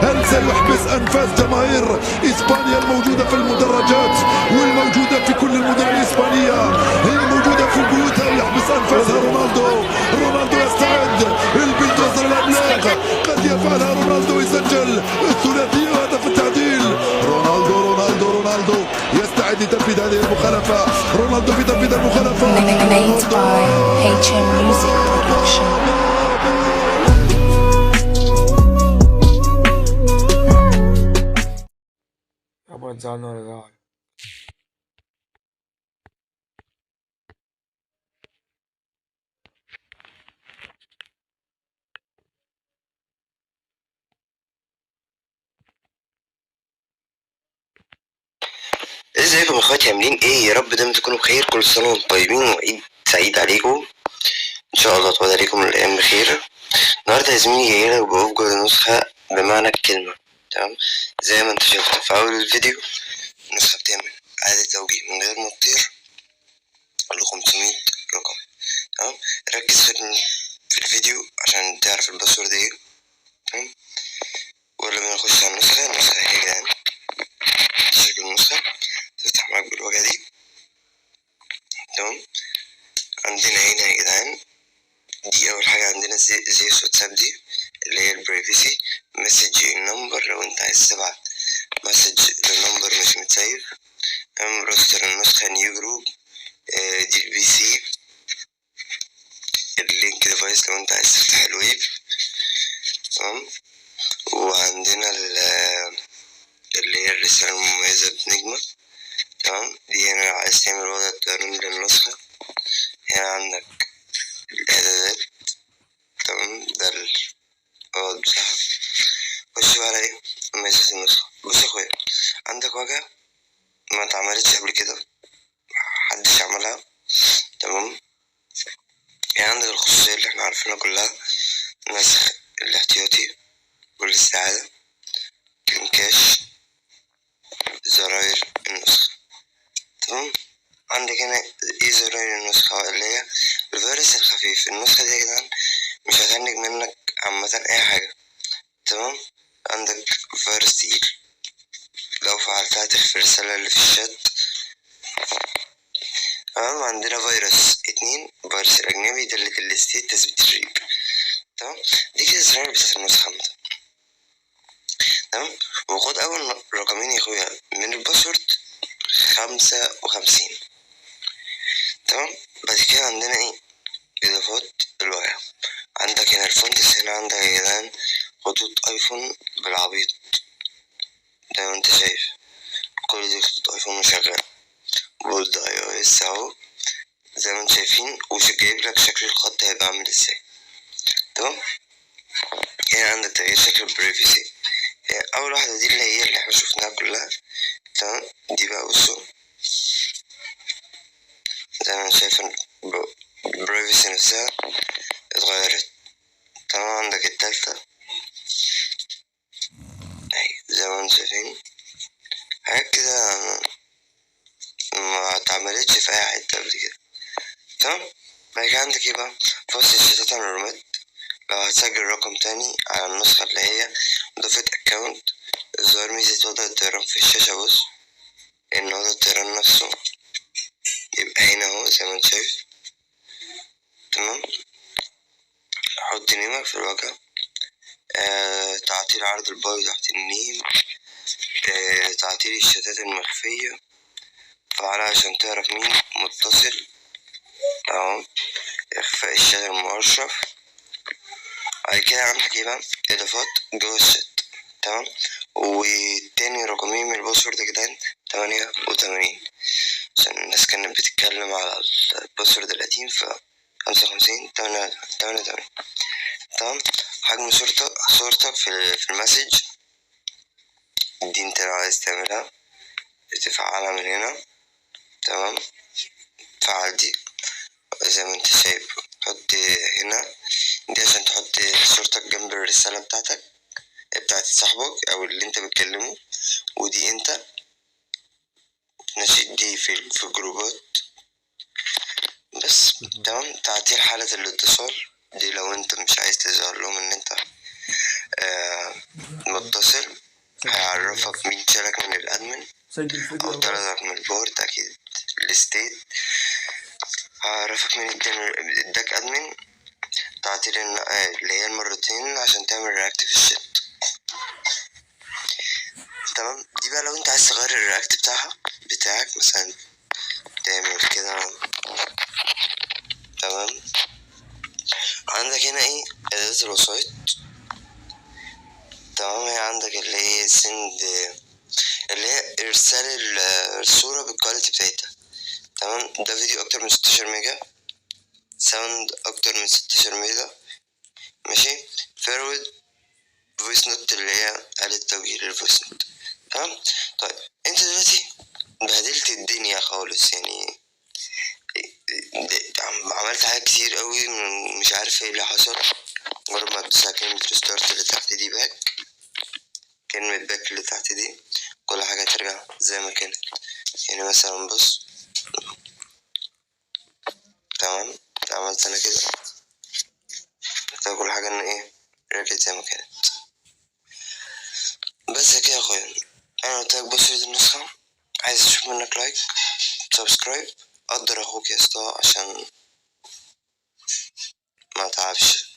هل سيحبس أنفاس جماهير إسبانيا الموجودة في المدرجات والموجودة في كل المدن الإسبانية، هي الموجودة في بيوتها، ويحبس أنفاسها رونالدو. رونالدو يستعد، البلدوزر العملاق قد يفعلها. رونالدو يسجل الثلاثية وهدف التعديل. رونالدو رونالدو رونالدو يستعد لتنفيذ هذه المخالفة. رونالدو في تنفيذ المخالفة. Made by HM Music Production. يابا تزعلني ولا زعل. ازيكم يا اخواتي، عاملين ايه؟ يا رب دايما تكونوا بخير. كل سنة وانتم طيبين وعيد سعيد عليكم ان شاء الله، تعود عليكم الايام بخير. النهارده يا زميلي جاي لك بأفجر نسخه بمعنى الكلمه، تمام؟ زي ما انت شفت في اول الفيديو، النسخة بتعمل اعاده توجيه من غير ما تطير ل 500 رقم، تمام؟ ركز في الفيديو عشان تعرف ال password ايه، تمام؟ ولا بنخش على النسخه. النسخة اهي يا جدعان، شكل النسخة تفتح معاك بالواجهه دي، تمام؟ عندنا هنا يا جدعان دي اول حاجة عندنا زي واتساب، دي اللي هي ال privacy message number، لو انت عايز تبعت message ل number مش متسيف، تمام؟ restart النسخه، new group، دي ال PC، ال link device لو انت عايز تفتح الويب، تمام؟ وعندنا اللي هي الرسالة المميزة بنجمة، تمام؟ دي هنا لو عايز تعمل وضع الطيران للنسخة. هنا عندك الإعدادات، تمام؟ ده الوضع بتاعها. خش بقى على ايه؟ مميزات النسخة. بص يا اخويا، عندك واجهة ما اتعملتش قبل كده، محدش عملها، تمام؟ يعني عندك الخصوصية اللي احنا عارفينها كلها، نسخ الاحتياطي والاستعادة، cache، زراير النسخة، تمام؟ عندك هنا ايه زراير النسخة؟ اللي هي الفيروس الخفيف. النسخة دي يا جدعان مش هتهنج منك عامة أي حاجة، تمام؟ عندك فيروس تقيل، لو فعلتها تخفي الرسالة اللي في الشات، تمام؟ عندنا فيروس 2، فيروس الأجنبي، دالة ال state، تثبيت ال RIP، تمام؟ دي كده الزراير بتاعت النسخة عامة، تمام؟ وخد أول رقمين يا أخويا من ال password 55، تمام؟ بعد كده عندنا ايه؟ إضافات الواجهة. عندك هنا ال fonts، هنا عندك يا جدعان خطوط ايفون بالعبيط زي ما انت شايف، كل دي خطوط ايفون مشغلة bold iOS اهو زي ما انتم شايفين، وجايب لك شكل الخط هيبقى عامل ازاي، تمام؟ هنا عندك تغيير شكل ال privacy، اول واحدة دي اللي هي اللي احنا شفناها كلها، تمام؟ دي بقى بصوا زي ما انت شايف ال privacy نفسها اتغيرت، تمام؟ عندك التالتة اهي زي ما انتم شايفين، حاجات كده ما اتعملتش في اي حتة قبل كده، تمام؟ بعد كده عندك ايه بقى؟ فصل الشتات عن الرومات، لو هتسجل رقم تاني على النسخة اللي هي إضافة account، إظهار ميزة وضع الطيران في الشاشة. بص إن وضع الطيران نفسه يبقى هنا اهو زي ما انت شايف، تمام؟ حط name ك في الواجهة، تعطيل عرض ال bio تحت ال name، تعطيل الشتات المخفية، فعلها عشان تعرف مين متصل اهو، اخفاء الشات المؤرشف. بعد كده عندك ايه بقى؟ اضافات جوه الشات، تمام؟ والتاني رقمين من ال password يا جدعان 88، عشان الناس كانت بتتكلم على ال password القديم، ف 55 88، تمام؟ حجم صورتك في ال message، دي انت لو عايز تعملها بتفعلها من هنا، تمام؟ فعل دي زي ما انت شايف، حط هنا دي عشان تحط صورتك جنب الرسالة بتاعتك بتاعت صاحبك او اللي انت بتكلمه، ودي انت نشيد دي في الجروبات بس، تمام؟ تعطيل حالة الاتصال، دي لو انت مش عايز تظهر لهم ان انت متصل، سجل الفيديو هيعرفك بس. مين شالك من ال admin سجل او الفيديو بس. طردك من ال board. اكيد ال state هيعرفك مين اداك admin. تعطيل اللي هي المرتين عشان تعمل react في الشات. تمام، دي بقى لو انت عايز تغير ال react بتاعك مثلا تعمل كده. تمام، عندك هنا ايه؟ اداة الوسائط. تمام، هي عندك اللي هي send، اللي هي ارسال الصورة بال quality بتاعتها. تمام، ده فيديو اكتر من 16 ميجا، sound اكتر من 16 ميجا، ماشي. forward voice note اللي هي آلة توجيه لل voice note. تمام، طيب انت دلوقتي بهدلت الدنيا خالص، يعني عملت حاجات كتير قوي، مش عارف ايه اللي حصل. مجرد ما تدوس على كلمة restart اللي تحت دي، back، كلمة back اللي تحت دي، كل حاجة ترجع زي ما كانت. يعني مثلا بص، تمام، عملت انا كده، كل حاجة ان ايه رجعت زي ما كانت. بس كده يا اخويا، انا قلت لك بص دي النسخة. عايز اشوف منك like، subscribe، قدر اخوك يا اسطى عشان ما تعبش.